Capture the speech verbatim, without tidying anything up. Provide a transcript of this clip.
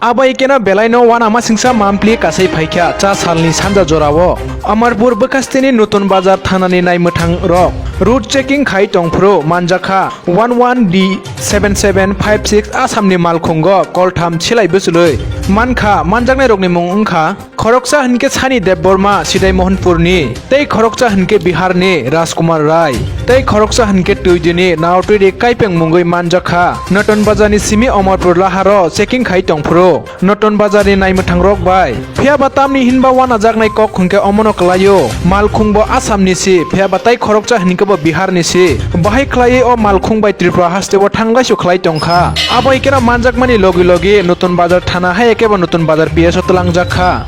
Abo ikeno belaino uanamasingcha mampli kasai phaikha cha salni sanja jorao. Amarpur bwkhasteni Nutun Bazar thanani naimwthang rok route checking khai tongphuru manjakha one one D seven seven five six Assamni malkhungo koltham silai bwchwlwi mankha. Manjaknairokni mung wngkha khoroksa hinkhe Sani Debbarma, Sidai Mohanpurni, tei khoroksa hinkhe Biharni Rajkumar Rai, tei khoroksa hinkhe Twidini Naotwiri Kaipeng mungwi manjakha. Nutun Bazarni simi Amarpur laharo checking khai tongphuru Nutun Bazarni naimwthangrok bai. Phiyaba tamni hinba uanajaknai kok hinkhe omono kwlaio, malkhungbo Assamni si, phiyaba tai khoroksa hinkhe bo Biharni si. Bahai khwlaiwi o malkhung bai Tripura hasteo thanglaisu khlai tongkha. Abo ikeno manjakmani logi logi Nutun Bazar thana hai kebo Nutun Bazar P S o twlangjakha.